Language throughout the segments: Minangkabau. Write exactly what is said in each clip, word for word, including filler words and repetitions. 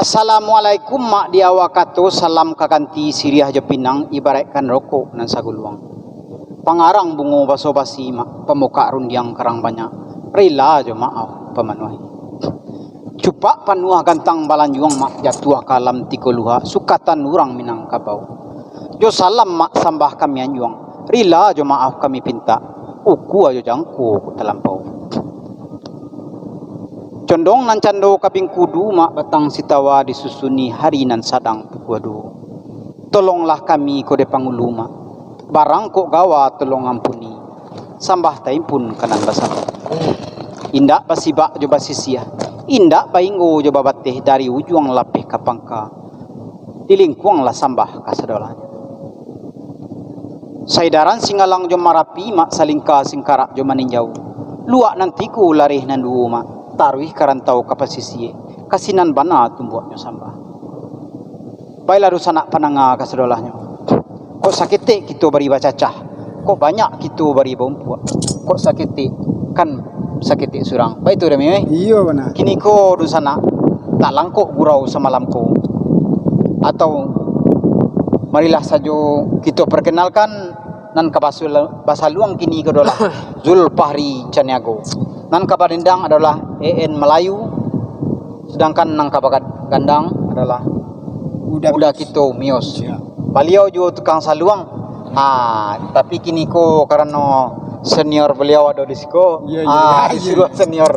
Assalamualaikum, mak, di awal kato, salam ka ganti siriah jo pinang, ibaraikkan rokok nan saguluang. Pangarang bungo baso basi, mak, pamukak rundiang karang banyak, rila jo maaf pamanuahi. Cupak panuah gantang balanjuang, mak, jatuah ka alam tigo luhak, sukatan urang Minangkabau. Jo salam, mak, sambah kami anjuang, rila jo maaf kami pintak, ukua jo jangko ko talampau. Condong nan cando ka bingkudu, mak, batang sitawa disusuni hari nan sadang pukua duo. Tolonglah kami ko dek pangulu, mak, barang kok gawa tolong ampuni, sambah taimpun ka nan basamo. Indak basibak jo basisiah, indak bainggo jo babateh, dari ujuang lapeh ka pangka, dilingkuanglah sambah kasadolah. Saidaran Singgalang jo Marapi, mak, salingka singkarak jo maninjau. Luak nan tigo, lareh nan duo, mak, taruih ka rantau ka pasisie, ka sinan bana tumbuaknyo sambah. Baiklah, dunsanak pandanga kasadolahnyo. Kok saketek kito bari bacacah, kok banyak kito bari baumpuak. Kok saketek kan saketek surang. Baitu, Dami, eh? Iyo, bana. Kiniko, dunsanak, tak langkok gurau samalam ko. Atau marilah sajo kito perkenalkan, nan ka basul-, basaluang kini ko adolah Zulfahri Caniago. Nan ka badendang adolah E N Melayu, sedangkan nan ka bagandang adolah Uda Uda Mios. Kito Mios. Ya. Baliau juo tukang saluang. Ah, tapi kini ko karano senior baliau ado di siko. Ya, ya, ah, ya, ya. Disuruah senior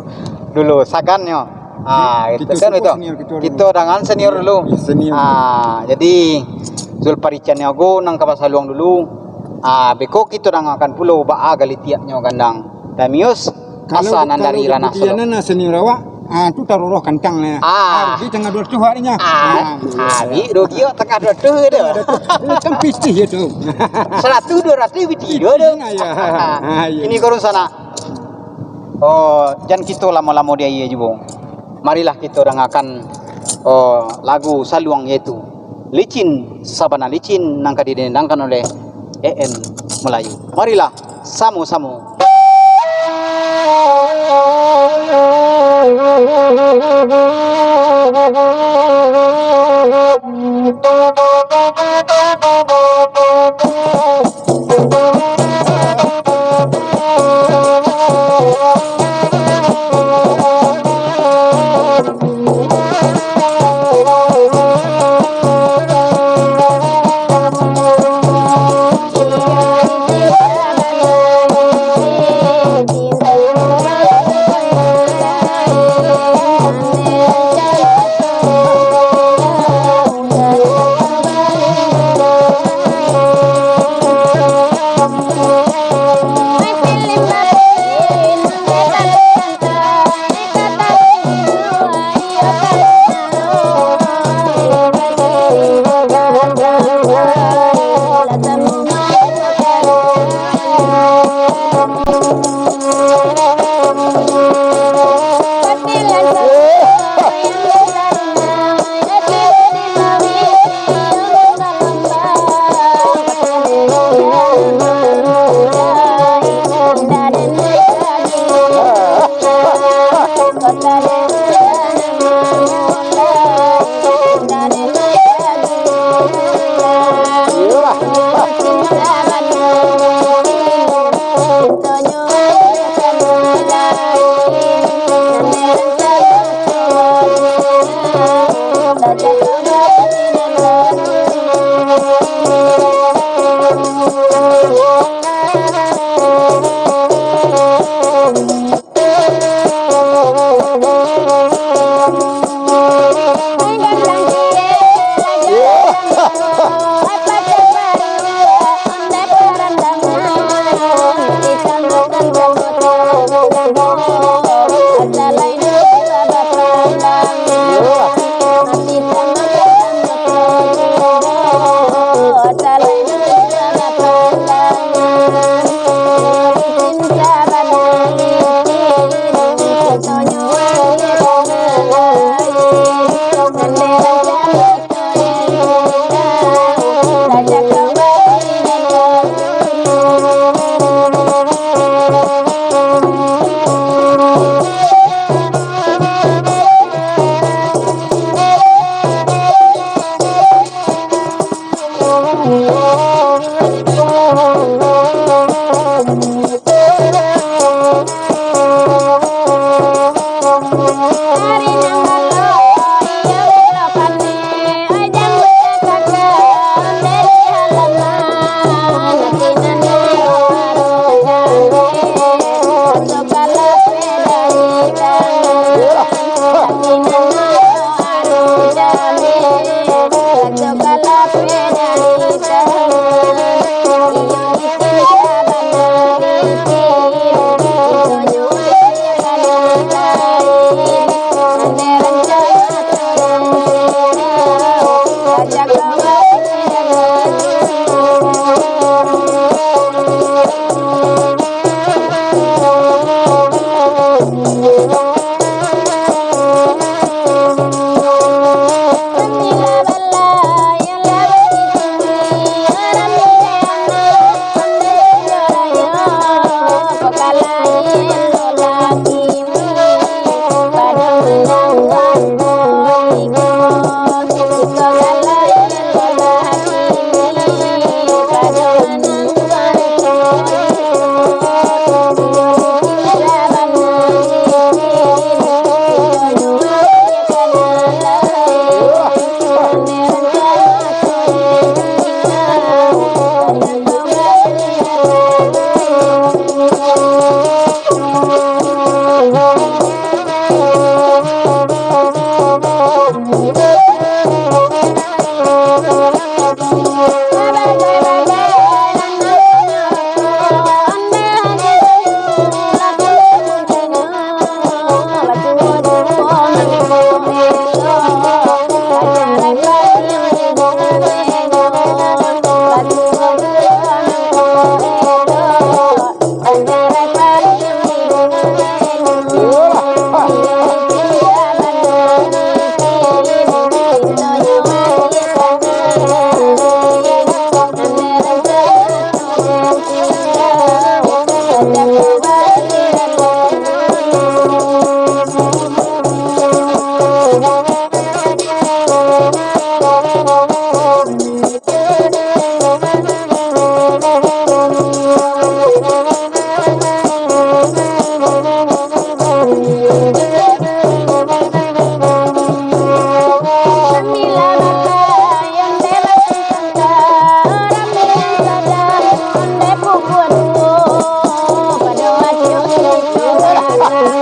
dulu, sagannyo. Ah, kito kan cukup itu. Senior kito dulu. Kito dengan senior dulu. Ya, senior. Ah, jadi Zulfahri Caniago nan ka basaluang dulu. Ah, beko kito dangakan pulo baa galitiaknyo gandang Damius, kalau, asa nan kalau dari ranah dipuji Solo. Nan senior awak, ah, tu taruh roh kantang lah. Ah. Di tangah dua ratus awaknya. Ah, ah, di rugi tangah dua ratus tu. Tangah dua ratus. Eh, kan pitih je tu. Seratus, dua ratus pitih je tu. Pitih lah, ya. Ah, ya. Ini korun sana. Oh, jan kito lamo-lamo di aia juo. Marilah kito dangakan, oh, lagu saluang, yaitu Licin Sabana Licin, nan ka didendangkan oleh E N Melayu. Marilah samo-samo.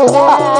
Pak.